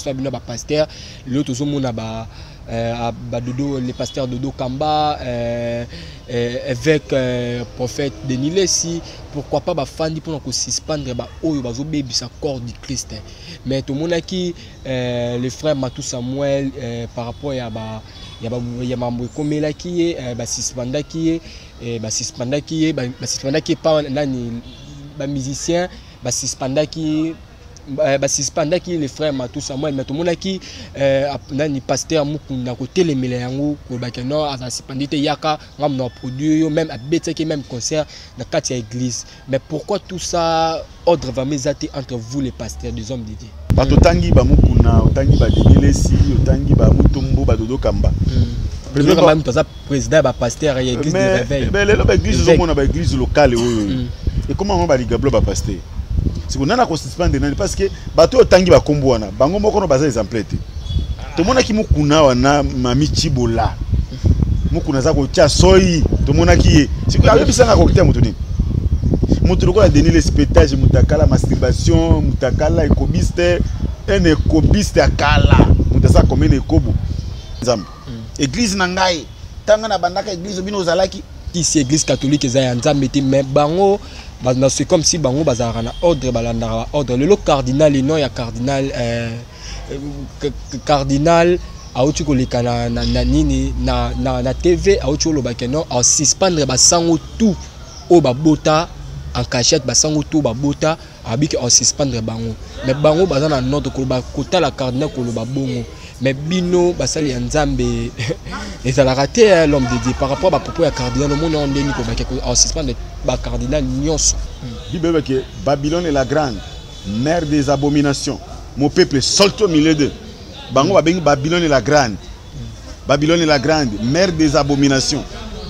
Na bino ba pasteur lelo tozomona ba euh, ba dodo le pasteur Dodo Kamba euh, euh, évêque euh, prophète Denis Lessi pourquoi pas bafandi mpona kosuspendre baoyo bazobebisa corps du Christ mais tomonaki euh, le frère Matou Samuel euh, par rapport ya ba ya ba ya mambo ekomelaki ye euh, basuspendaki ye euh, basuspendaki ye basuspendaki ye pa nani bamusicien basuspendaki Eh, basuspendaki le frère Matou Samuel mais tomonaki eh, nani pasteur Mukunda kotelemela yango kolobaki non aza suspendi te yaka nga mona produit yo même abetaki même concert na kati ya église. Mais pourquoi tout ça ordre vraiment eza te entre vous les pasteurs des hommes de Dieu? Bato otangi ba Mukuna, otangi ba Denis Lessi, otangi ba Mutombo, ba Dodo Kamba. Dodo Kamba moto aza président ya ba pasteur ya église de réveil. Mais lelo ba église ozomona ba église locale oyo. Ekoma ngo ba ligablo ba pasteur. Siko nana ko suspendre nani parce que bato oyo otangi ba kombo wana bango moko no baza exemplaire te. Tomonaki Mukuna wana Mami Tshibola. Mukuna aza kotia soyi tomonaki ye. Siko ayebisanga kokitia moto nini? Moto lokola Denis Lessi pétage mutakala masturbation mutakala ekobiste un ekobiste ya kala moto aza combien na ekobo nzambe. Église na ngai tanga na bandaka église bino ozalaki ici église catholique eza ya nzambe te mais bango c'est comme si bango bazalaka na ordre balandaka ba ordre lelo cardinal nom ya cardinal cardinal auti koleka na, na, na nini na, na, na TV auti koloba ke non asuspendre basango tout oyo babota en cachette basango tout babota abiki asuspendre bango mais bango baza na ordre koloba kotala cardinal koloba bongo mais bino basali ya nzambe ezalaka te l'homme de Dieu par rapport à propos ya cardinal omoni yango ndeni kobaki asuspendre ba cardinal nyonso. Bible eloba ke Babylone est la grande mère des abominations, mon peuple sorti au milieu d'eux. Bango babengi Babylone est la grande, Babylone est la grande mère des abominations.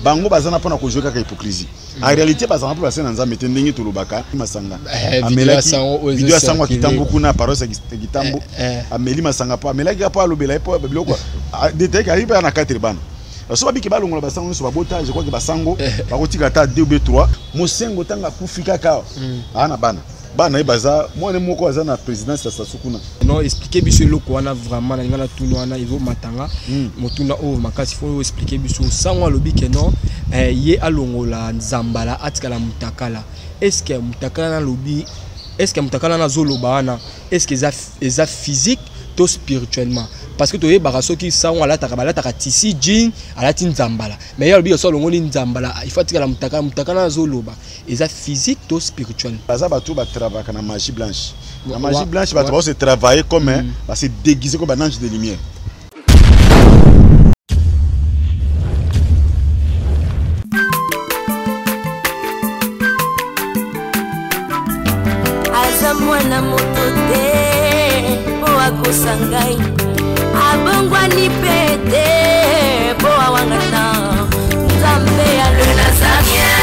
Bango bazana pona ko jouer kaka hypocrisie. En réalité bazana pona basena nzambe te ndenge tolobaka masanga. Amelaki video ya sango kitambo kuna paroisse ya Kitambo. Ameli masanga po amelaki po alobela po biloko détail ka yiba na 4 bana. So babiki balongola basango nyonso babota, je crois que basango bakotika ata 2 ou 3. Mosengo tanga akufi kaka ana bana. Bana ye baza mwana moko aza na présidence ya Sassou kuna. Non, expliquer biso eloko wana vraiment na lingana tuna wana ezo matanga. Motuna oyo makasi faut expliquer biso sango alobi ke non ye alongola nzambala atikala mutakala. Est-ce que mutakala na lobi, est-ce que mutakala na zoloba wana, est-ce que eza physique to spirituellement? Parce que toyebaka soki sango alataka balataka tissu jean alati nzambala. Mais ye alobi so alongoli nzambala, il faut atikala mutakala, mutakala na zoloba. Eza physique to spirituel? Baza bato ba travaillaka na magie blanche. Na magie blanche bato ba se travailler comme ba se déguiser comme un ange de lumière. Aza mwana moto te po akosa ngai, abongwani pe te po awangana nzambe ya le Nazarien,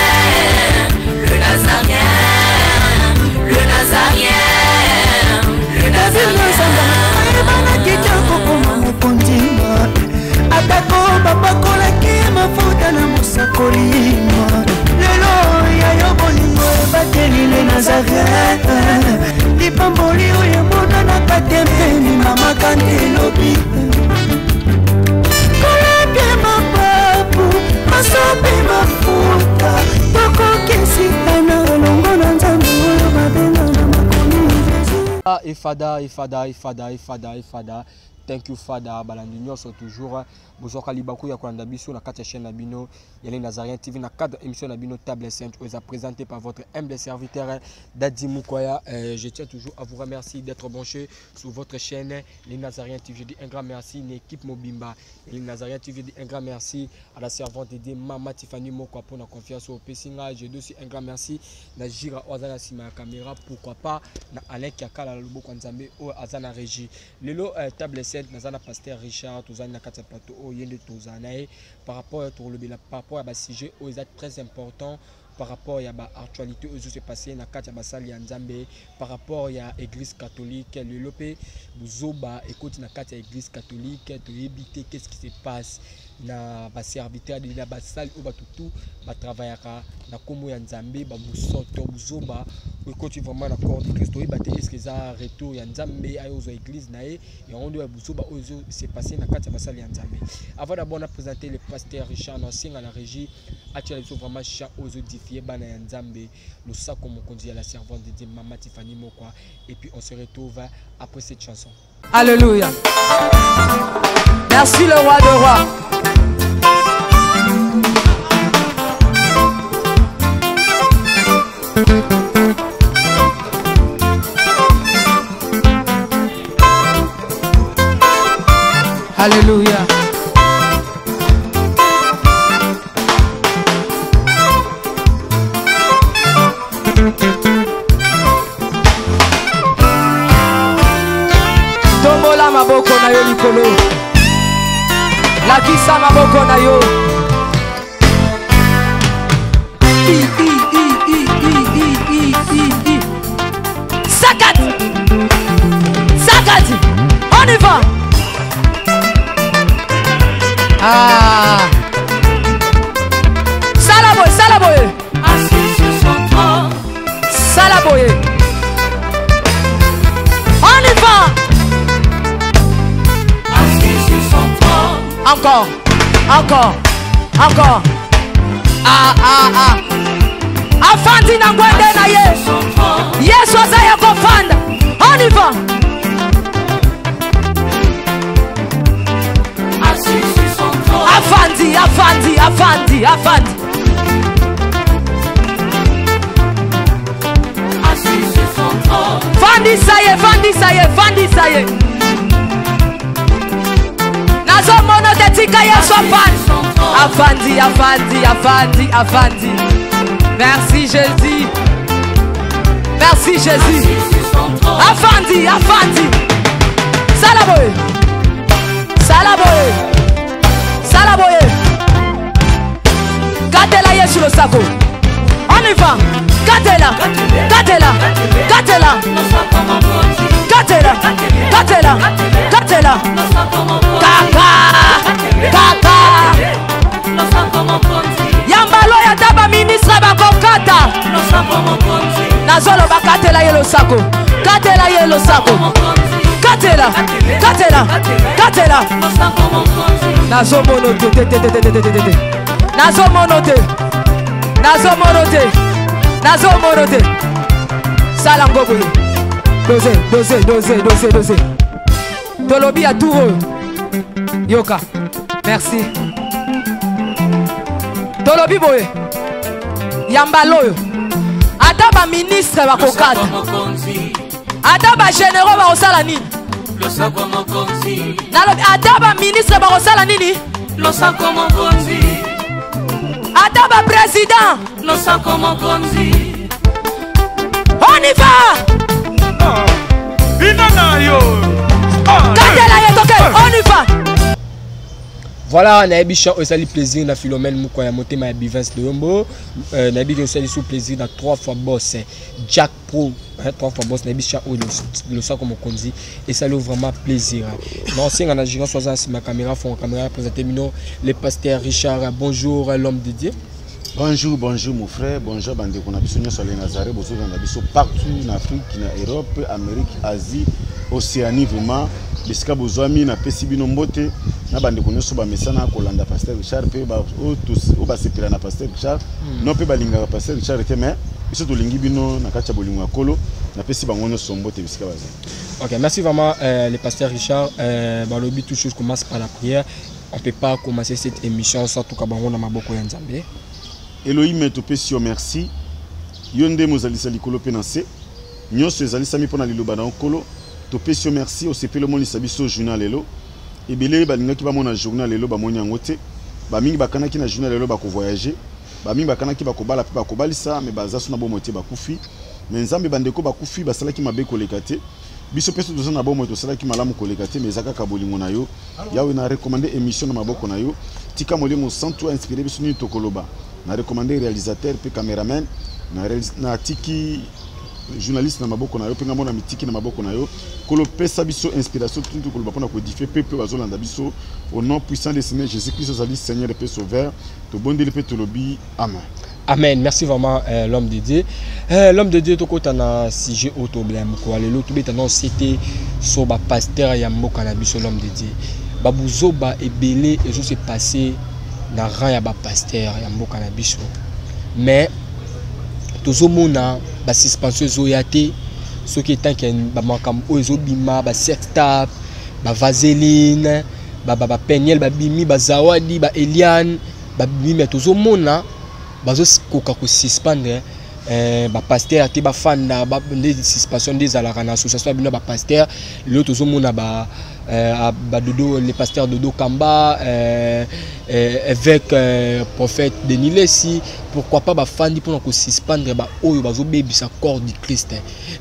le Nazarien, le Nazarien, le Nazarien. Ayebanaki te kokoma mokonzi, atako bapakolaki mafuta na mosakoli. Lelo ya yo bolingo ebateli le Nazarien, lipamboli oyo emonanaka te mpe mama kante elobi. Kolapie mapapu, masope mafuta, tokokesitana elongo na nzambe oyo babenga na makomi Jésus. Ah, efada, efada, efada, efada, efada. Thank you Father, balandi nyonso toujours. Bozwaka libaku ya kolanda biso na kati ya chaîne na bino ya Le Nazarien TV na cadre émission na bino Table Sainte oyo eza présentée par votre humble serviteur Dadi Mukwaya. Je tiens toujours à vous remercier d'être branché sur votre chaîne Le Nazarien TV. Je dis un grand merci à l'équipe Mobimba et Le Nazarien TV. Je dis un grand merci à la servante de Dieu Mama Tiffany Mokwa pour la confiance au Pessinga. Je dis aussi un grand merci na Jira oyo aza na sima ya caméra, pourquoi pas na Alain Kiakala loboko Nzambe oyo aza na régie. Lelo Table Sainte naza na pasteur Richard tozali na kati ya plateau oyo yende tozala na ye par rapport ya tolobela par rapport ya ba sujet oyo eza très important. Par rapport ya ba actualité oyo se passer na kati ya basali ya Nzambe, par rapport ya église catholique, lelo pe buzoba ekoti na kati ya église catholique, toyebi te qu'est-ce qui se passe na ba serviteur de la basali oyo bato tout ba travaillaka na kombo ya Nzambe, ba busoto buzoba ekoti vraiment na corps de Christ. Toyeba te est-ce que eza retour ya Nzambe ayo ozwa église na ye, yango nde ya buzoba oyo ezo se passer na kati ya basali ya Nzambe. Avant d'abord na présenter le pasteur Richard Nasenga la régie atiela biso vraiment chant oyo ezodifie bana ya Nzambe, losako mokonzi ya la servante de Dieu Mama Tiffany Mokwa, et puis on se retrouve après cette chanson. Alléluia. Merci le roi de rois. Alléluia. Tombola maboko na yo likolo, lakisa maboko na yo. I, I, I, I, I, I, I, I, I. Sakati, sakati, on y va. Ah. Sala boye, sala boye. Assis sur son trône. Sala boye. On y va. Assis sur son trône. Encore, encore, encore. Ah, ah, ah. Afandi na ngwende na ye. Assis sur son trône. Yesu aza ya kofanda. On y va. Assis sur son trône. Afandi, afandi, afandi, afandi. Assis sur son trône. Fandisa ye, fandisa ye, fandisa ye. Nazomona te, tika Yesu afandi. Afandi, afandi, afandi, afandi. Merci Jésus. Merci Jésus. Assis sur son trône. Afandi, afandi. Sala boye. Sala boye. Sala boye. Katela Yesu losako. On y va. Katela. Katela. Katela. Katela. Katela. Katela. Kaka. Kaka. Yambalo ya taba ministre bakokata. Nazoloba katela ye losako. Katela ye losako. Katela. Katela. Katela. Nazomono te, te, te, te, te, te, te, te, te. Nazomono te. Nazomono te. Nazomono te. Sala ngo boye. Dose, dose, dose, dose, dose. Tolobi ya tour oyo. Yoka. Merci. Tolobi boye. Yambalo oyo. Ata ba ministre bakokata. Ata ba généraux bakosala nini? Nalobi ata ba ministre bakosala nini? Ata ba président. On y va. Katela ye toke, on y va. Voilà, nayebi chant osali plaisir na Philomène Mukwa ya motema ya Bivens de Yombo. Nayebi osali sous plaisir na 3 fois boss Jack Pro, hein, 3 fois boss nayebi chant oyo losako mokonzi et ça lui vraiment plaisir. Non, c'est en agirant soit sur ma caméra, fond caméra présenter mino le pasteur Richard. Bonjour l'homme de Dieu. Bonjour, bonjour mon frère, bonjour bandeko na biso nyonso ya Nazareth, bozo na biso partout en Afrique, na Europe, Amérique, Asie, Océanie vraiment. Bisika bozwami na pesi bino mbote na bandeko nyonso bamesana kolanda pasteur Richard pe ba oyo tous oyo basepela na pasteur Richard. Non pe balingaka pasteur Richard te, mais biso tolingi bino na kati ya bolingo ya Nkolo, na pesi bango nyonso mbote bisika baza. Ok, merci vraiment le pasteur Richard. Balobi toute chose commence par la prière. On peut pas commencer cette émission sans tout kabango na maboko ya Nzambe. Elohim topesi yo merci. Yo nde mozalisa likolo pe na se. Nyonso ezalisami mpona liloba na Nkolo. Topesi yo merci, osepeli omonisa biso journal lelo. Ebele balingaki bamona journal lelo, bamoni yango te. Bamingi bakanaki na journal lelo bakovoyager. Bamingi bakanaki bakobala pe bakobalisa, mais baza so na bomoi te, bakufi. Mais Nzambe bandeko bakufi basalaki mabe koleka te. Biso pe so toza na bomoi tosalaki malamu koleka te, mais eza kaka bolingo na yo. Yawe na recommander émission na maboko na yo. Tika molimo santu inspiré biso nini tokoloba. Na recommander réalisateur mpe cameraman. Natiki journaliste na maboko na yo mpe ngambo na mitiki na maboko na yo. Kolo, pesa biso inspiration tuntu koloba mpona koédifier peuple bazolanda biso. Au nom puissant de Seigneur Jésus Christ ozali Seigneur mpe Sauveur, tobondeli mpe tolobi amen. Amen. Merci vraiment, l'homme de Dieu. L'homme de Dieu, tokota na sujet oyo tobela mokolo ya lelo. Tobeta na sete so bapasteur ya mboka na biso. L'homme de Dieu, babuzoba ebele ezose passer na rang ya bapasteur ya mboka na biso, mais tozomona basuspension ezoya te. Soki etanke bamakambo oyo ezobima, basextape, bavaseline, bapeniel babimi, bazawadi, baeliane babimi, mais tozomona bazokoka kosuspendre bapasteur te. Bafanda nde suspension nde ezalaka na association ya bino ya bapasteur. Lelo tozomona ba badodo, le pasteur Dodo Kamba, évêque, prophète Denis Lesi, pourquoi pas bafandi mpona kosuspendre baoyo bazobebisa corps du Christ?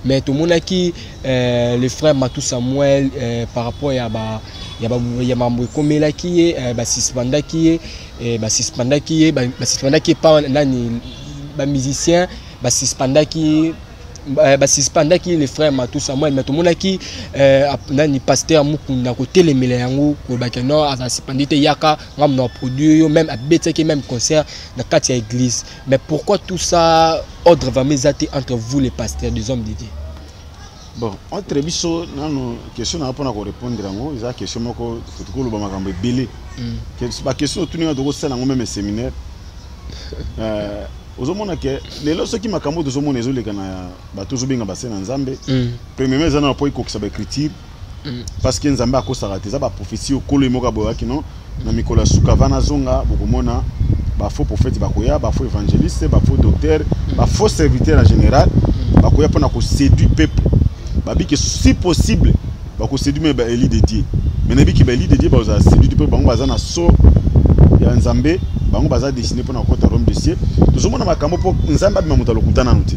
Mais tomonaki le frère Matou Samuel, par rapport ya ba ya mambo ekomelaki ye, basuspendaki ye, basuspendaki ye, basuspendaki ye pa nani, bamusicien basuspendaki le frère Matou Samuel. Mais tomonaki nani, pasteur Mukunda kotelemela yango, kolobaki non, aza suspendi te, yaka ngambo na produire yo. Même abetiaki même concert na kati ya église. Mais pourquoi tout ça, ordre vraiment eza te entre vous les pasteurs, des hommes de Dieu? Bon, entre biso nano, question na mpona korépondre yango eza question moko tokoloba makambo ebele. Baquestion otuni nga, tokosala yango même séminaire. Ozomona ke lelo soki makambo tozomona ezoleka na bato ozobenga base na Nzambe, premièrement eza na po ekokisa baécriture, parce que Nzambe akosaka te. Eza baprophétie okolo ye moko aboyaki no na mikolo ya suka vana azonga, bokomona bafaux prophète bakoya, bafaux évangéliste, bafaux docteur, bafaux serviteur en général bakoya mpona koséduire peuple. Babiki si possible bakoséduire même baélu de Dieu, mais nayebiki baélu de Dieu bazala séduit mpe bango baza na so ya Nzambe, bango baza destiné mpona kokota royaume de cieux. Tozomona makambo mpo Nzambe abima moto alokuta nanu te,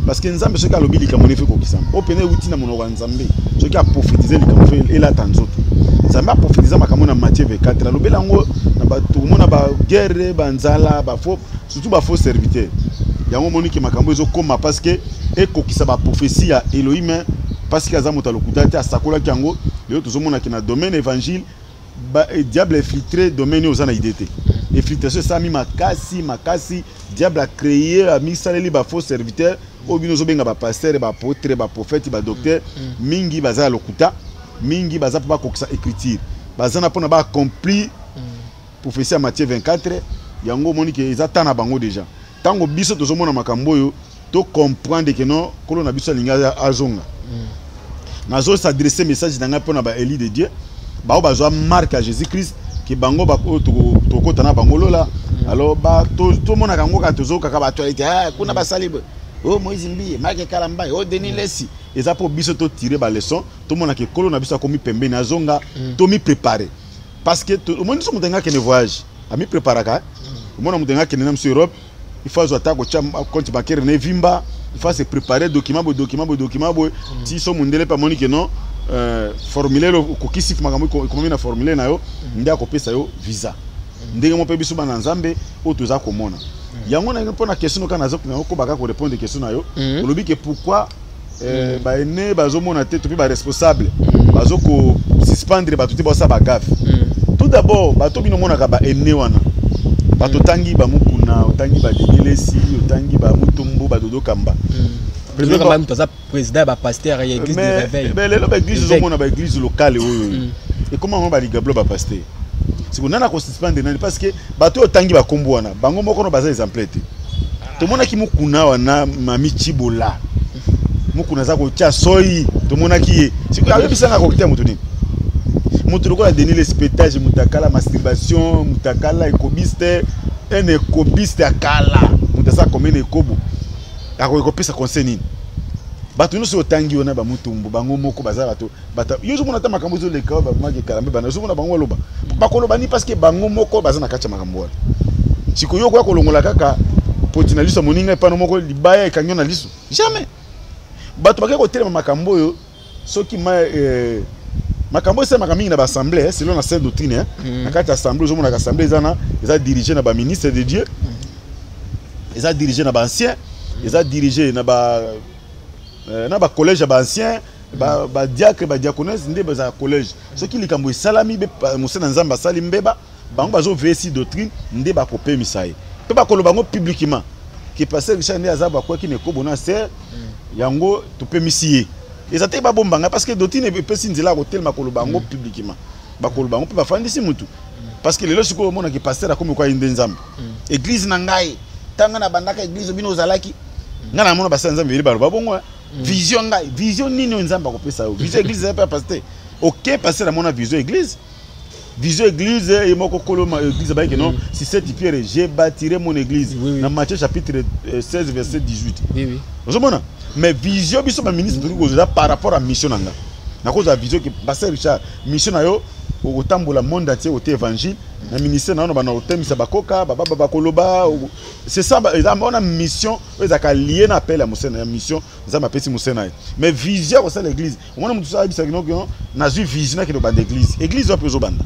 parce que Nzambe soki alobi likambo ne fe kokisama. Oyo pene euti na monoko ya Nzambe, soki aprophétise likambo fe elata nzoto. Nzambe aprophétise makambo na Matthieu 24, alobeli yango na bato. Komona baguerre, banzala, bafaux, surtout bafaux serviteur. Yango omoniki makambo ezokóma parce que ekokisa baprophétie ya Elohim, parce que aza moto alokuta te, asakolaki yango. Lelo tozomonaki na domaine évangile diable infiltré domaine oyo oza na idée te. Infiltration esalami makasi makasi. Diable acréé, amisaleli bafaux serviteur oyo bino ozobenga bapasteur, baapôtre, baprophète, badocteur. Mingi baza ya lokuta, mingi baza mpo bakokisa écriture, baza na mpona baaccomplir prophétie ya Matthieu 24. Yango omoni ke eza ta na bango déjà. Ntango biso tozomona makambo oyo, tocomprendre ke non, Nkolo na biso alingi azonga. Nazosadresse message na ngai mpona baélu de Dieu, bao bazwa marque ya Jésus Christ, ke bango oyo tokota na bango lola. Alors tomonaka yango kaka, tozokaka baactualité kuna basali boye, o Moïse Mbiye, Mike Kalambai, o Denis Lesi. Eza mpo biso totire baleçon, tomonaka ekolo na biso akomi pembeni, azonga, tomiprépare, parce que omoni so moto alingi akende voyage, amipreparaka. Omona moto alingi akende na biso Europe, il faut azwa ata kotia compte bancaire na evimba, il faut se préparer, document boye, document boye, document boye, ti so mondele mpe amoni ke non, formulaire okokisi makambo ekomami na formulaire na yo, nde akopesa yo visa. Ndenge mo mpe biso bana Nzambe oyo toza komona yango na mpo na question kaka nazokobaka korépondre question na yo. Olobi ke pourquoi baene bazomona te to mpe baresponsable bazokosuspendre bato te, basala bagaffe. Tout d'abord, bato bino omonaka baene wana, bato otangi bamukuna, otangi baDenis Lesi, otangi bamutumbu, badodo Kamba. Moto aza président ya bapasteur ya église de réveil. Mais lelo baéglise, ozomona baéglise locale oyo ekoma ngo baligablo bapasteur. Siko nani akosuspendre nani? Parce que bato oyo otangi bakombo wana, bango moko no baza exemplaire te. Tomonaki Mukuna wana, Mami Cibola, Mukuna aza kotia soi, tomonaki ye. Sikoyo ayebisanga akokitia moto nini? Moto lokola Denis Lesi, pétage, moto akala masturbation, moto akala ekobiste, un ekobiste akala, moto aza komena ekobo, akoki kopesa conseil nini? Bato nyonso otangi wana, bamutumbu, bango moko baza bato. Bato yo ozomona ata makambo ezoleka oyo bamaki Ekalambe bana, ozomona bango baloba, bakoloba nini? Parce que bango moko baza na kati ya makambo wana. Sikoyo okoya kolongola kaka poti na liso ya moninga epano moko libaya ekangi yo na liso? Jamais. Bato bakei kotelema makambo oyo soki makambo esalemaka mingi na baassemblée, selon na sainte doctrine, na kati ya assemblée, ozomonaka assemblée eza na eza dirigé na baministre de Dieu. Eza dirigé na baancien, eza dirigé na ba na bacollège ya baancien, badiacre, badiaconesse nde bazala collège. Soki likambo esalami, mosali na Nzambe asali mbeba, bango bazoveiller doctrine nde bakopemisa ye mpe bakoloba yango publiquement ke pasteur Richard nde aza bakwaki na ekobo na ser yango, topemisi ye. Eza te babombanga, parce que doctrine epesi nzela ya kotelema koloba yango publiquement. Bakoloba yango mpe bafandisi mutu, parce que lelo sikoyo omonaki pasteur akomi kwa ye nde Nzambe. Église na ngai, ntango nabandaka église, bino ozalaki, ngai namona basala Nzambe ebele baloba bongo: "Vision ngai." Vision nini oyo Nzambe akopesa yo? Vision église eza mpe ya pasteur. Ok, pasteur amona vision église, vision église ye moko kolo église abayeke non, sur cette pierre je bâtirai mon église. Na Matthieu chapitre 16 verset 18. Ozomona, mais vision biso baministre tokoki kozwa par rapport à mission na nga. Nakozwa vision ke pasteur Richard, mission na yo, okotambola monde entier, ote évangile na ministère na yo, na bana kotemisa bakoka bababa bakoloba. C'est ça, eza wana mission oyo ezalaka lié na appel ya mosena, ya mission Nzambe apesi mosena ye. Mais vision ya kosala église, omona motu so ayebisaki noki: "Nazwi vision, nakende kobanda église." Église wapi ozobanda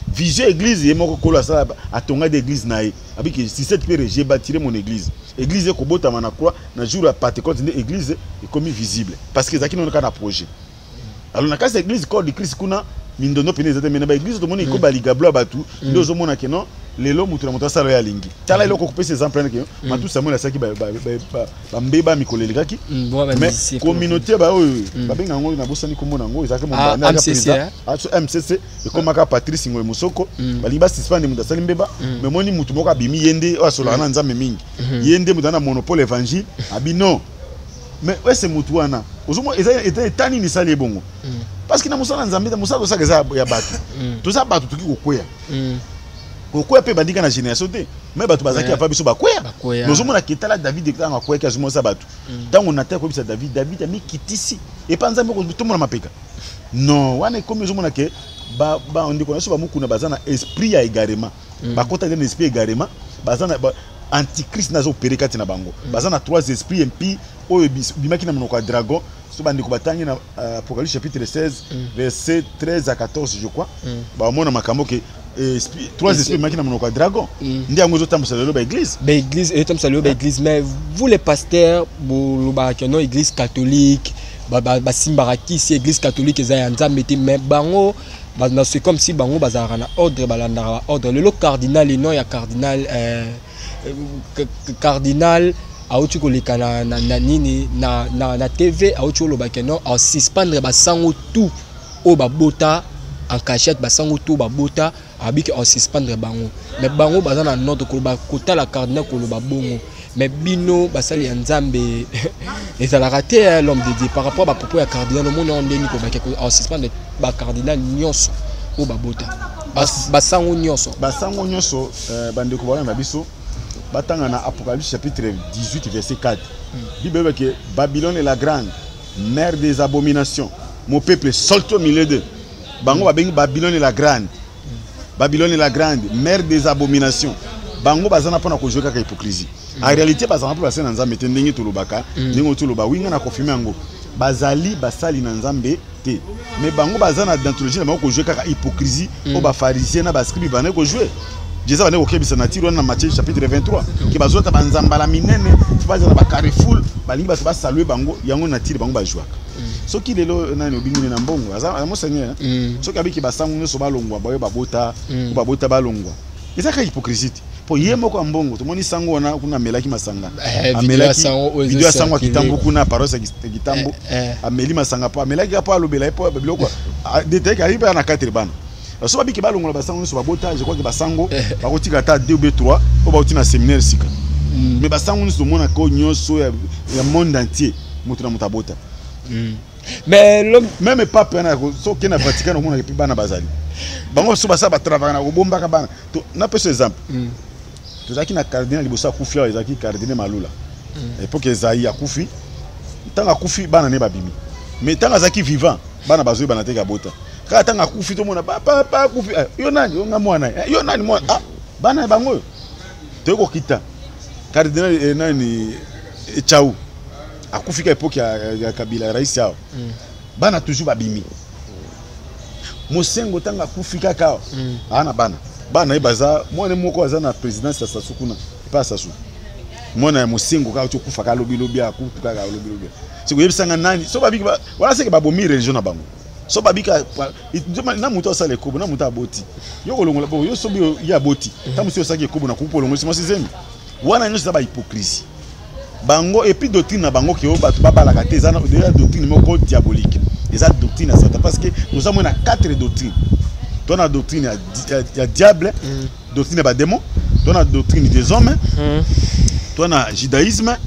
vision église? Ye moko kolo asala, atonga de église na ye, abiki: "Sur cette pierre j'ai bâtirai mon église." Église ekobotama na croix na jour ya Pentecôte nde église ekomi visible, parce que ezalaki nano kaka na projet. Alors na kati ya église Corps du Christ kuna, mindondo pene eza te, mais na baéglise tomoni ekoba ligablo ya bato nde ozomona ke non, lelo moto na moto asala oyo alingi. Tala eloko kopesa exemple wana ke Matu Samuel asalaki bambeba mikolo elekaki, mais communauté baoyo babenga yango, nabosani komona yango, ezalaki MCC, ekomaka Patrice Ngoy Mosoko. Balingi basuspendre moto asali mbeba, mais moni motu moko abimi, ye nde oyo asolaka na Nzambe mingi, ye nde moto aza na monopole évangile, abi non. Mais ese motu wana ozomona eza eta nini esali ebongo? Parce que na mosala na Nzambe, mosala tosaka eza ya bato, toza bato, toki kokweya. Kokweya mpe ebandika na génération te, mais bato bazalaki ava biso bakweya. Ozomona ketala David, ntango akweyaki, azomonisa bato. Ntango Natan koyebisa David, David amikitisi epa Nzambe, tomona mapeka non wana ekomi. Ozomona ke bandeko na biso bamokuna baza na esprit ya égarement, bakota te na esprit égarement, baza na antichrist nde azoopérer kati na bango. Baza na trois esprits impurs oyo bimaki na monoko ya dragon. So bandeko batangi na Apocalypse chapitre 16 verset 13 à 14, je crois, bamona makambo ke trois esprits bimaki na monoko ya dragon. Nde yango ezotambusa lelo baéglise. Baéglise ezotambusa lelo baéglise. Mais vous les pasteurs, bolobaka non, église catholique basimbaka kisi, église catholique eza ya Nzambe te. Mais bango, c'est comme si bango bazalaka na ordre, balandaka baordre. Lelo cardinal, nom ya cardinal, cardinal auti koleka na nini na TV, auti kolobaka non, asuspendre basango tout oyo babota en cachette, basango tout babota, abiki asuspendre bango. Mais bango baza na ordre koloba, kotala cardinal koloba bongo. Mais bino basali ya Nzambe ezalaka te. L'homme de Dieu, par rapport bapropos ya cardinal, omoni yango ndeni kobaki asuspendre bacardinal nyonso oyo babota, basango nyonso? Basango nyonso, bandeko balanda biso batanga na Apocalypse chapitre 18 verset 4. Bible eyebake: "Babylone est la grande, mère des abominations, mon peuple sorti au milieu d'eux." Bango babengi Babylone la grande, Babylone la grande, mère des abominations. Bango baza na mpona kozwa kaka hypocrisie. En réalité bazala mpo basali na Nzambe te. Ndenge tolobaka, ndenge toloba wi, nga na confirme yango, bazali basali na Nzambe te, mais bango baza na déontologie na bango kozwe kaka hypocrisie oyo bapharisien na bascribe bandaki kozwe. Jésus abandaki kokebisa na tiro wana na Matthieu chapitre 23 ke bazwata banzambala minene, fo baza na bacarrefour, balingi bato basalue bango. Yango na tire bango bazwaka. Soki lelo nani obingini na mbongo aza monseigneur, soki abiki basango nyonso balongwa, bayo babota, oyo babota balongwa, eza kaka hypocrisie te, mpo ye moko ya mbongo tomoni sango wana kuna amelaki masanga. Amelaki video ya sango ya Kitambo kuna, paroisse ya Kitambo, ameli masanga mpo amelaki kaka mpo alobela ye mpo biloko detayeke ayi mpe na 4 bana. So babiki balongola basango nyonso babota, je crois ke basango bakotika ata 2 ou 3 oyo bauti na séminaire sika. Mais basango nyonso tomonaka oyo nyonso ya monde entier, moto na moto abota. Mais l'homme même pape wana, so okende na Vatican, omonaka mpe bana bazali. Bango so basala batravaka na kobombaka bana. Napesa exemple: tozalaki na cardinal liboso akufi awa, ezalaki cardinal Malula. Époque ezali akufi, ntango akufi bana ne babimi, mais ntango azalaki vivant bana bazoyebana te kabota. Kaka ntango akufi tomona papa akufi: "Yo nani?" "Yo nga mwana." "Yo nani?" "Mwana." Ah, bana ya bango oyo toyei kokita. Cardinal nani, Echau, akufi ka époque ya Kabila rais awa, bana toujours babimi. Mosengo ntango akufi kaka awa, aa na bana, bana ye baza, mwana moko aza na présidence ya Sasu kuna epa ya Sasu. Mwana ya mosengo kaka ti okufa kaka lobilobi, akutu kaka lobilobi. Sikoyo oyebisanga nani so babiki wana seke babomi religion na bango. So babika na moto asala ekobo na moto aboti, yo kolongola bo yo sobi ye aboti ta mosu osalaki ekobo na kupu, olongolisi mwasi zemi. Wana nyonso eza bahypocrisie bango. Et puis doctrine na bango ke oyo bato babalaka te, eza doctrine moko diabolique, eza doctrine ya Satan, parce que toza moi na quatre doctrine. To na doctrine ya diable, doctrine ya badémon, to na doctrine des hommes, to na judaïsme,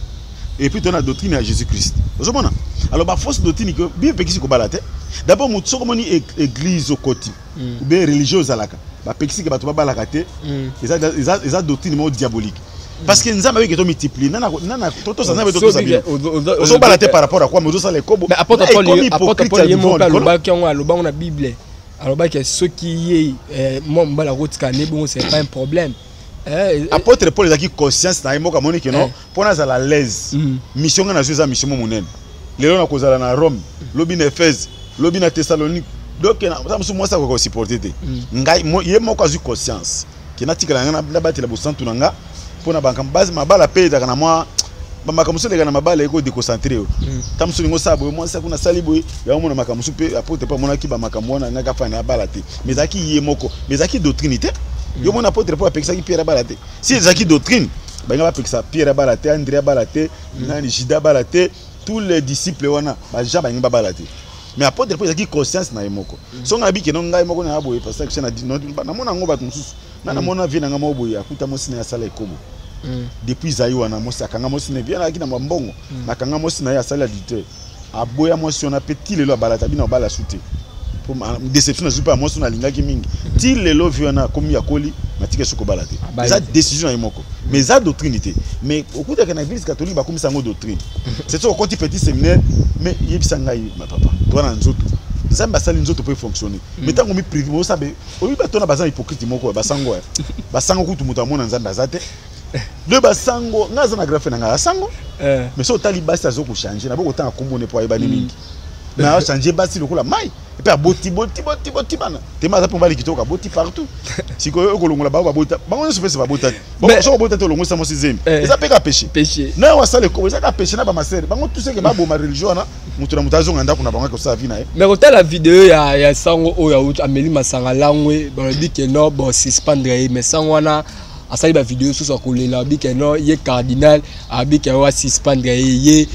et puis to na doctrine ya Jésus Christ. Ozomona alors bafausse doctrine ke Bible epekisi kobala te. D'abord moto soki omoni église okoti ou bien religieux ozalaka, bapekisi ke bato babalaka te, eza doctrine moko diabolique, parce que Nzambe ayeki tomultiplie nana totosa Nzambe, totosa bino. Ozobala te par rapport à quoi? Mais ozosala ekobo. Mais apôtre Paul ye moko alobaki yango, alobango na Bible, alobaki soki ye mwa mobali akotika ne bongo, c'est pas un problème. Apôtre Paul ezalaki conscience na ye moko, amoni ke non, mpo nazala à l'aise, mission ngai nazwi eza mission mo monene. Lelo nakozala na Rome, lobi na Éphèse, lobi na Thessalonique, donc ta mosusu mwasi akoka kosupporte te. Ngai ye moko azwi conscience ke natikala ngai nabatela bosantu na nga mpona bankambo mabala. Mpe ezalaka na mwa bamakambo mosusu eleka na mabala, eko déconcentre yo. Ta mosusu olingi osala boye, mwasi akuna asali boye, yango mona makambo mosusu. Mpe apôtre mpe amonaki bamakambo wana, ngaki afana na abala te, mais ezalaki ye moko, mais ezalaki doctrine te. Yo mona apôtre mpo apekisaki Pierre abala te? Si ezalaki doctrine, balinga bapekisa Pierre abala te, André abala te, nani, Judas abala te, tous les disciples wana bajean balingi babala te. Mais apôtre mpo ezalaki conscience na ye moko. So ngai nabiki no ngai moko na boye, parce que namona yango bato mosusu nga namona vie na nga moko boye, akuta mwasi na ye asala ekobo. Depuis ezali wana, mwasi akanga mwasi na ye, bien azalaki na bambongo, nakanga mwasi na ye asali adultère, aboya mwasi wana. Mpe ti lelo abala ta bino, abala su te. Déception nazwi mpe ya mwasi wana alingaki mingi. Ti lelo vie wana akomi, akoli, natika soki kobala te. Eza décision na ye moko, mais eza doctrine te. Mais okutaka na église catholique bakomisa yango doctrine. C'est soki okoti petit séminaire. Mais yebisa ngai, ma papa, toa na nzoto, Nzambe asali nzoto mpo efonctionne. Mais ntango miprive osabe, oyebi bato wana baza hypocrite moko. Basango, basango kutu moto amona Nzambe aza te. Le basango, ngai aza na grafe na ngai asango, mais so otali basi azo kochange, nabo kotanga kombo ne po ayebani mingi, mais achange basi lokola mai. Epe aboti boti boti boti bana tema, aza mpe mobali kitoko, aboti partout. Sikoyo okolongola bango, babota bango nyonso mpese babota te. Soki obota te, olongolisa mwasi zemi, eza mpe ka péché. Na oyo asala ekobo, eza ka péché. Na bamasere bango tout seke baboma religion wana, moto na moto azonga ndako na bango, akosala vie na ye. Mais kotala video ya sango oyo ameli masanga langwe, balobi ke non, bon, suspendre ye. Mais sango wana asali bavideo susu akolela, alobi ke non, ye cardinal alobi ke oyo asuspendre ye, ye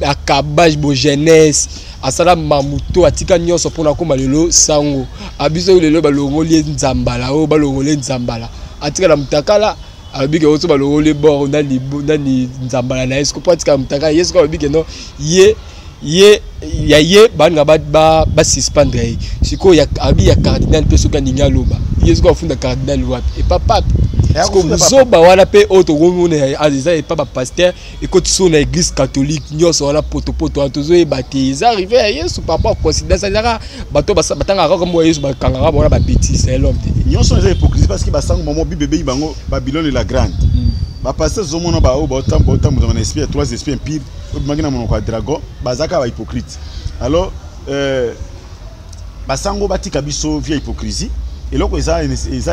akaba bo jeunesse, asala mamuto, atika nyonso mpona akóma lelo sango. Abiso oyo lelo balongoli ye nzambala, oyo balongoli ye nzambala, atikala mutakala. Alobi ke oso balongoli bor nani nzambala na ye, siko mpo atikala mutakala. Ye siko alobi ke non, ye ya ye balinga basuspendre ye. Sikoyo alobi ya cardinal mpe soki alingi aloba, ye sikoyo afunda cardinal wapi? Epa pape. Sikoyo buzoba wana mpe oyo tokomona eza epa bapasteur, ekoti so na église catholique nyonso wana, potopoto wana tozoyeba te. Eza arrivé ya Yesu par rapport à coïncidence, ezaka bato batangaka kaka mbo ya Yesu, bakangaka bango na babêtise, l'homme te. Nyonso eza hypocrisie, parce que basango mamo Bible ebeyi bango Babylone la grande. Bapasteur ozomona baoyo baotambuzama na esprit ya trois esprits impurs oyo bimaki na monoko ya dragon, baza kaka bahypocrite. Alors basango batika biso via hypocrisie. Eloko eza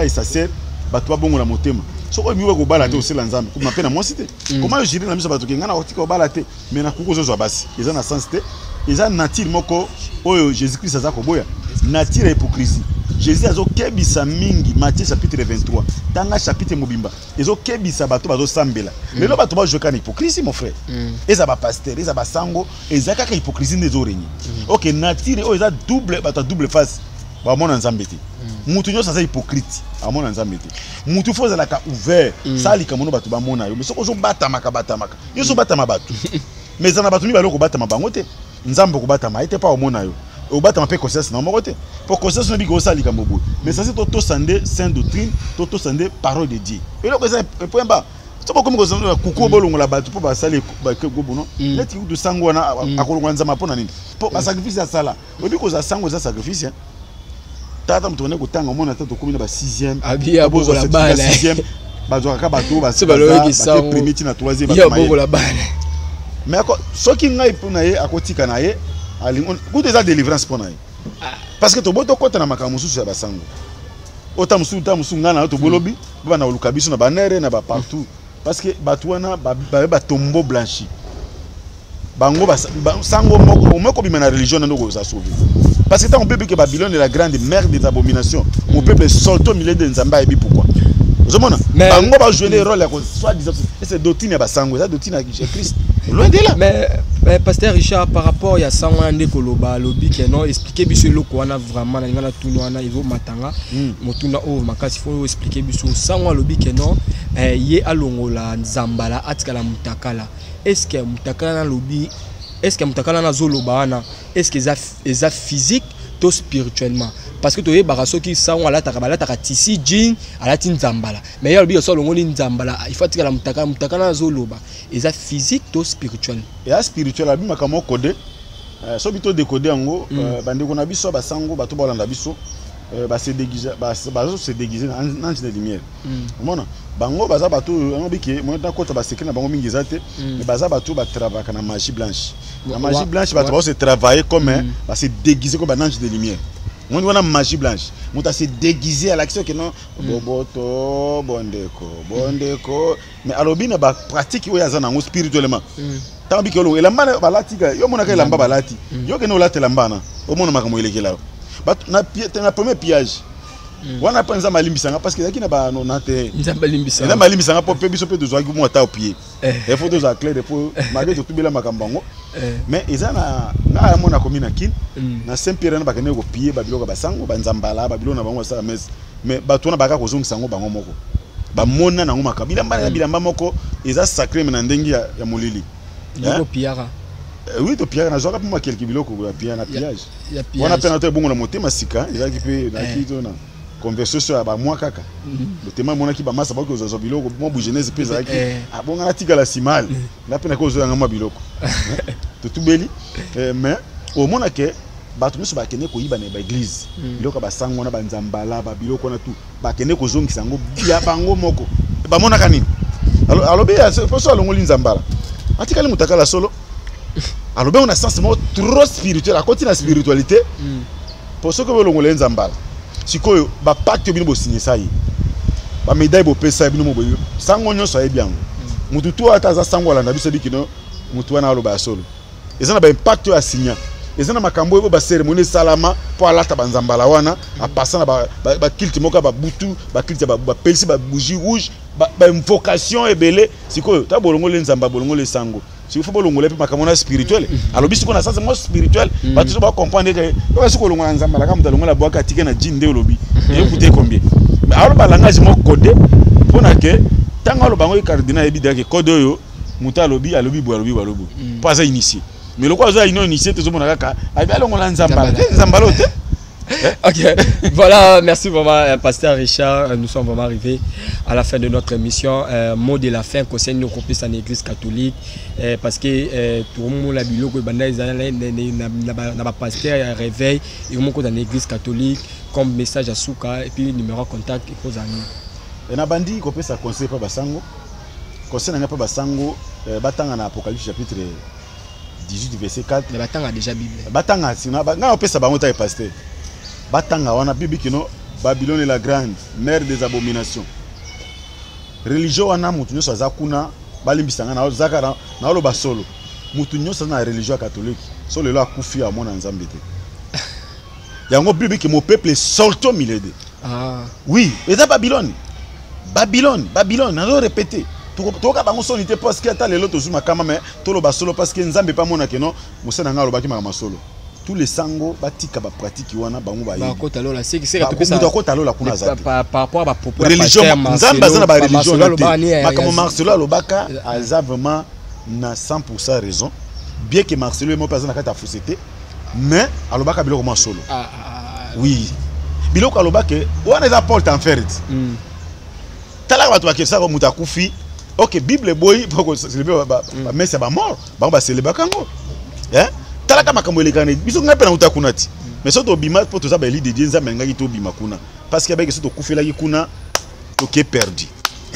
essentiel, bato babongola motema. Soki oyebi kobala te, osela Nzambe kobima mpe na mwasi te. Koma yo jure na miso bato ke ngai nakotika kobala te, mais nakoki kozozwa basi, eza na sens te. Eza nature moko oyo Jésus Christ aza koboya, nature ya hypocrisie. Jésus azokebisa mingi, Matthieu chapitre 23, tanga chapitre mobimba, ezokebisa bato bazosambela. Lelo bato bajouer kaka na hypocrisie, mon frère. Eza bapasteur, eza basango, eza kaka hypocrisie nde ezorenye. Ok, nature oyo eza double, bato ya double face bamona Nzambe te. Mutu nyonso aza hypocrite amona Nzambe te. Mutu fo ozalaka ouvert, sala likambo no bato bamona yo. Mais soki ozobatamaka batamaka, yo ozobatama bato, mais eza na bato mibale, okobatama bango te. Nzambe okobatama ye te mpo omona yo, obatama mpe conscience na yo moko te, mpo conscience no ebiki osala likambo boye. Mais sasi totosa nde sainte doctrine, totosa nde parole de Dieu. Eloko eza point ba so bokomi kozala kuku, bolongola bato mpo basali bono neti kutu sango wana akolongola Nzambe mpo na nini? Mpo basacrifice asala, oyebi kozala sango eza sacrifice. Tata moto bande kotanga, omona ta tokomi na ba 6e, 6e bazwaka kaka bato bake premier ti na 3e. Mais soki ngai mpo na ye akotika na ye kutu eza délivrance mpo na ye, parce que toboyi tokɔta na makambo mosusu ya basango. Ota mosusu, ta mosusu ngai na yo tobolobi, babanda koluka biso na banere na bapartout. Parce que bato wana baye batombo blanchi bango, sango moko omoko bima na religion na ndoko oza sauvé, parce que ntango mpe ke Babylone est la grande mère des abominations, mon peuple sorti au milieu de Nzambe ayebi pourquoi. Ozomona bango bajouer le rôle ya soi disant c'est doctrine ya basango, eza doctrine ya Christ, loin de là. Mais pasteur Richard, par rapport ya sango wana nde koloba, alobi ke non, expliquer biso eloko wana vraiment. Nalinga na tuna wana, ezomatanga motuna oyo makasi. Faut expliquer biso. Sango alobi ke non, ye alongola nzambala, atikala mutakala. Est ce que mutakala nalobi, est ce que mutakala nazoloba wana, est ce que eza physique to spirituellement? Parce que toyebaka soki sango alataka, balataka tissu jean, alati nzambala, mais ye alobi so alongoli nzambala, il faut atikala mutakala. Mutakala nazoloba eza physique to spirituel? Eza spirituel. Abimaka moko code, soki to décode yango, bandeko na biso ya basango, bato balanda biso, bazo se déguise na ange de lumière. Omona bango baza bato oyo yango bike nakota basecret na bango mingi eza te, mais baza bato oyo batravaka na magie blanche. Na magie blanche, bato bazo se travailler comme base déguise comme banange de lumière. Omoni wana magie blanche, moto ase déguise, alakisi oke non, boboto, bondeko, bondeko, mais alobi na bapratique oyo aza nango spirituellement. Ntango biki olongo elamba na balati ka yo, omonaka elamba balati yo, kende olata elamba na omona makambo elekela yo. Bato na premier pillage wana mpe Nzambe alimbisanga, parce que ezalaki na banona te. Nzambe alimbisa. Nzambe alimbisanga mpo mpe biso mpe tozwaki mwa ata opie. Il faut tozala clair, po malgré totubela makambo yango, mais eza na nga ya mona komi na Kine, na Saint Pierre wana, bakende kopie babiloko ya basango, banzambala, babiloko na bango basala messe, mais bato wana baka kozongisa yango bango moko, bamona nango makambo. Bilamba na bilamba moko eza sacré, mais na ndenge ya molili. Yoko piara. Oui, topiaka, nazwaka mpe mwa quelque biloko ya pia na pillage ya wana mpe pillage. Na to ebongo na motema sika ezalaki mpe naki to na conversion so ya bamwa kaka motema emonaki bamasa bakoki kozwazwa biloko mwa bugenese mpe ezalaki. Abonga natikala nsima ale nga mpe naki kozwanga mwa biloko. Totubeli. Mais omona ke bato nyonso bakende koyiba na baeglise biloko ya basango wana, banzambala, babiloko wana tu, bakende kozongisa yango ya bango moko. Bamonaka nini? Alobi poso alongoli nzambala, atikali motakala solo. Alobi yango na sens moko trop spirituel, akoti na spiritualité, po soki bolongola ye nzambala, sikoyo bapacte bino bosinyisa ye, bamédaille bopesa ye bino mo boye, sango nyonso ayebi yango. Motu tu ata aza sango alanda biso bikino, motu wana aloba ya solo, eza na baimpact oyo asinya, eza na makambo oyo bacérémonie esalama mpo alata banzambala wana, apasa na baculte moko ya babutu, baculte ya bapelisi babougie rouge, bainvocation ebele. Sikoyo ta bolongoli nzamba, bolongoli sango, sikoyo fo bolongola mpe makambo na spirituel. Alobi sikoyo na sens moko spirituel, bato so bacomprendre ke oyo soki olongola nzambala kaka moto alongola bwaka atike na jean nde olobi ekute combien. Mais aloba langage moko codé mpona ke ntango aloba yango, cardinal ayebi dake code oyo moto alobi, alobi boye, alobi boye, alobi boye, mpo aza initié. Mais lokola aza ino initié, tozomona kaka ayebi alongola nzambala te, nzambala oyo te. Ok, voilà, merci vraiment, Pasteur Richard. Nous sommes vraiment arrivés à la fin de notre émission. Mot de la fin concerne nous reprises en Église catholique, parce que tout le monde a biloko banda ezala na ba pasteur ya réveil et moko dans l'église catholique comme message à suka et puis numéro de contact et kozani. Na bandi kopesa conseil mpa basango, conseil na ngai mpa basango, batanga na Apocalypse chapitre 18 verset 4. Mais batanga déjà Bible. Batanga nsima ngai opesa bango ta pasteur, batanga wana bibi kino Babylone la grande, mère des abominations. Religion wana, motu nyonso aza kuna, balimbisa ngai, nazaka naoloba solo, motu nyonso aza na religion ya catholique, so lelo akufi, amona Nzambe te. Yango bibi ke mon peuple sorti au milieu de Oui, eza Babylone, Babylone, Babylone. Nazo répété, tokoka bango soni te, parce que ata lelo tozwi makama, mais toloba solo, parce que Nzambe mpe amonake no mosala na ngai alobaki makambo solo. Tous les sango batika bapratique wana, bango bayebi. Bakota lola seke. Moto akota lola kuna aza te. Par rapport à bapropos ya Religion, pasteur Nzambe aza na bareligion Marcelo te. alobaka ni Makambo Marcelo alobaka, aza vraiment na 100 raison, bien que Marcelo ye moko mpe aza na kati ya fausseté, mais alobaka biloko mwa solo. Ah, ah, ah. Oui, biloko alobaka wana eza porte enfer ti. Talaka bato bakesaka, moto akufi, ok, Bible eboyi mpo kocélébrer bamesse ya bamort, bango bacélébraka yango. Eh? Talaka makambo elekaka na biso. Ngai mpe nauta kuna ti, mais so tobima mpo toza baélu de Dieu, Nzambe alingaki tobima kuna, parce que abeki so tokufelaki kuna, toke perdu,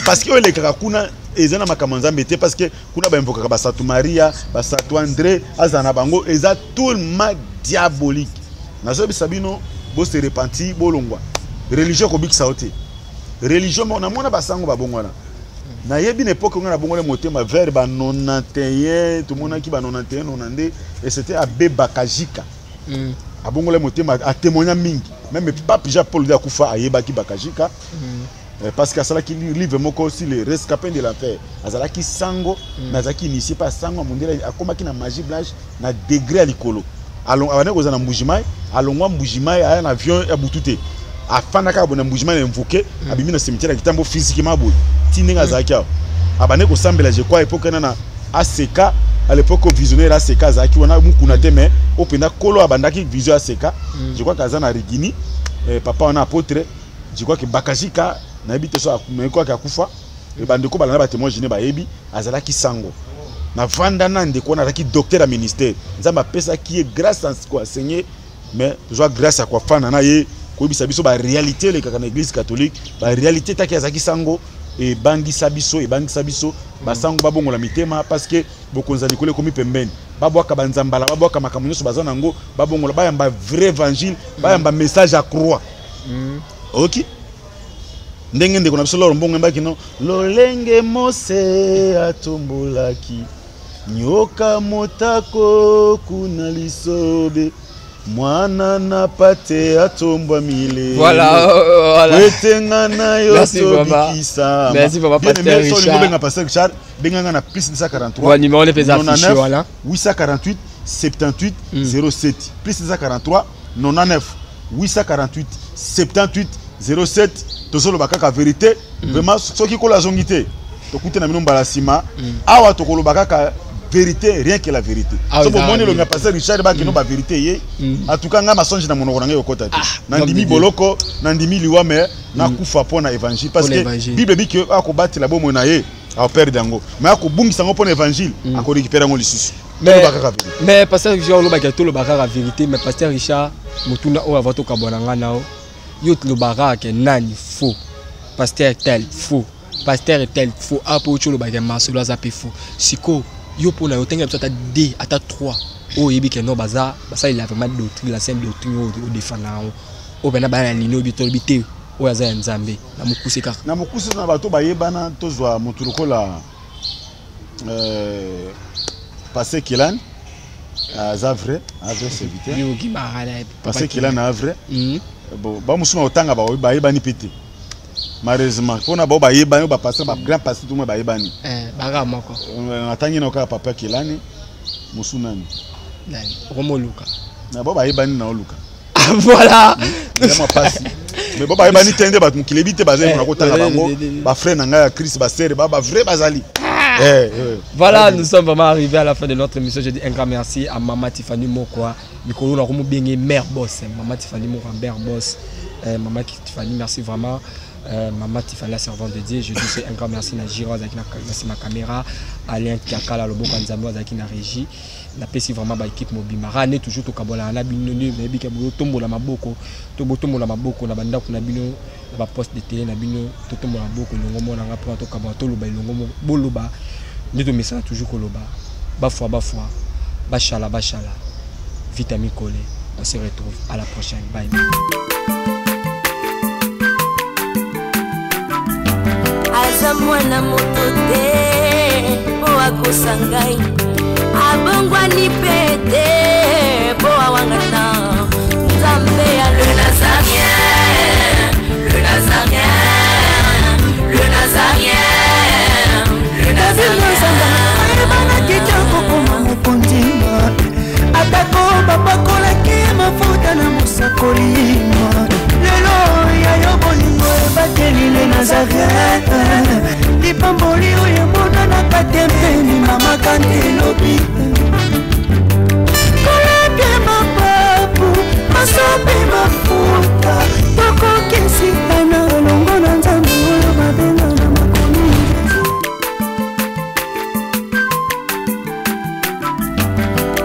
parce que oyo elekaka kuna eza na makambo ya Nzambe te, parce que kuna bainvokaka basatu Maria, basatu André, azala na bango, eza tellement diabolique. Nazoyebisa bino, bose repentir, bolongwa. Religion ekobikisa yo te. Religion moko namona basango babongwana. Nayebi na époque nga na bongole motema vers ba 91, tomonaki ba 91, 92, et c'était abbé Bakajika. Abongole motema, atémoigna mingi. Même pape Jean Paul II akufa, ayebaki Bakajika. Parce que asalaki livre moko aussi, les rescapés de l'enfer. Azalaki sango, mais azalaki initié par sango mondele, akomaki na magie blanche na degré ya likolo. Abandaki kozala na Mbujimai, alongwa Mbujimai, aya na avion ya butu te. Afandaka boye na Mbujimai, na invoqué, abimi na cimetière ya Kitambo physiquement boye. Ti ndenge azalaki awa. Abandaki kosambela, je crois, époque wana na ACK, à l'époque visionnaire ACK azalaki wana mukuna te, mais oyo mpenza kolo abandaki vision ACK. Je crois qu'aza na Rigini, papa wana apôtre, je crois que Bakajika, nayebi te so mais quoi akufa. Bandeko balanda batémoin gene bayebi, azalaki sango. Navanda na ndeko wana, azalaki docteur ya ministère. Nzambe apesaki ye grâce ya koenseigner, mais tozwa grâce ya kofanda na ye, koyebisa biso baréalité elekaka na église catholique, baréalité taki azalaki sango. Ebangisa biso, ebangisa biso basango babongola mitema, parce que bokonzi ya likolo ekomi pembeni. Babwaka banzambala, babwaka makambo nyonso baza nango, babongola, bayamba vrai évangile, bayamba message ya croix. Oki ndenge ndeko na biso loro mbongo embaki no lolenge Mose atombolaki nyoka motako kuna lisobe, mwana na pate atombwami lelo. Voilà, voilà. Etenga na yo. Merci vraiment. Tobikisama. Merci vraiment, Bien Pasteur aimé, so Richard. olingi obenga Pasteur Richard, benganga na plus 243 Ouais, numéro les affiché, 99 voilà. 848 78 07, plus 243 99 848 78 07. Tozoloba kaka vérité. Vraiment, soki kola azongi te, tokute na bino mbala nsima awa, tokoloba kaka vérité, rien que la vérité. Ah, So eza bomoni elongi ya vérité. Pasteur Richard, bakeno bavérité ye. En tout cas, ngai masonge na monoko na ngai ekota te. Nandimi Nzambe. Boloko, nandimi liwa, mais nakufa mpo na évangile, parce Mpo na que évangile. Bible ebi ke akobatela bomoi na ye, akoperdre yango, mais akobungisa yango mpo na évangile, akorécupérer yango lisusu. Toloba kaka vérité. Mais Pasteur Richard, olobaki, toloba kaka vérité. Mais Pasteur Richard, motuna oyo ava tokabwana nga na yo, tolobaka ke nani faux pasteur, tel faux pasteur, tel faux apo oti, olobaka masolo aza mpe faux. Sikoyo yo, mpona yo, otengela biso ata 2 ata 3 oyo oyebi ke no baza basalela vraiment doctrine, la sainte doctrine oyo odefanda yango, oyo mpena baya na lini oyebi, tolobi te oyo aza ya Nzambe, na mokuse kaka. Na mokuse, na bato bayebana, tozwa motu lokola Pasteur Kelani, aza vrai, aza vrai serviteur. Pasteur Kelani aza vrai. Bon, bamosusu na kotanga bayebani mpe te, malheureusement mpona bao bayebani, oyo bapasteur, bagrand pasteur, tout bayebani. Baka moko. Natangi na kaka papa Kelani. Mosu nani? Nani okomoluka? Na bao bayebani na oluka. Voilà. Eza mwa pasi, mais bao bayebani te nde bato mokili ebi te bazali mpona kotanga bango. Bafrère na ngai ya Christ, basere ba bavrai bazali. Voilà, nous sommes vraiment arrivés à la fin de notre émission. Je dis un grand merci à Maman Tiffany Mokwa. Mikolo na komo bengi mère boss. Maman Tiffany Mokwa, mère boss. Maman Tiffany, merci vraiment. Maman Tiffany, la servante de Dieu. Je dis c'est un grand merci na Giro azaki na na ma caméra, Alain Kiakala loboko Nzambe azaki na régie. Napesi vraiment ba équipe mobimba. Rane toujours tokabola na bino nde nayebi ke botombola maboko, to botombola maboko na bandako na bino, na ba poste de télé na bino, totombola maboko elongo moko na nga mpona tokabola, toloba elongo moko, boloba nde tomesana toujours koloba. Bafwa bafwa, bashala bashala, vitamine collé. On se retrouve à la prochaine, bye. Aza mwana moto te mpo akosa ngai, abongwani mpe te mpo awangana Nzambe ya le Nazarien, le Nazarien, le Nazarien, le Nazarien. Ayebanaki te kokoma mokonzi, atako bapakolaki mafuta na mosakoli. Lelo ya yo bolingo ebateli le Nazarien, lipamboli oyo emonanaka te mpeni mama kante elobi kolapie mapapu masopi mafuta, tokokisika na elongo na Nzambe oyo babenga na makomi.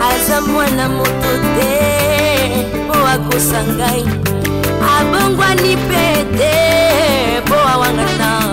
Aza mwana moto te mpo akosa ngai, abongwani mpe te mpo awangana.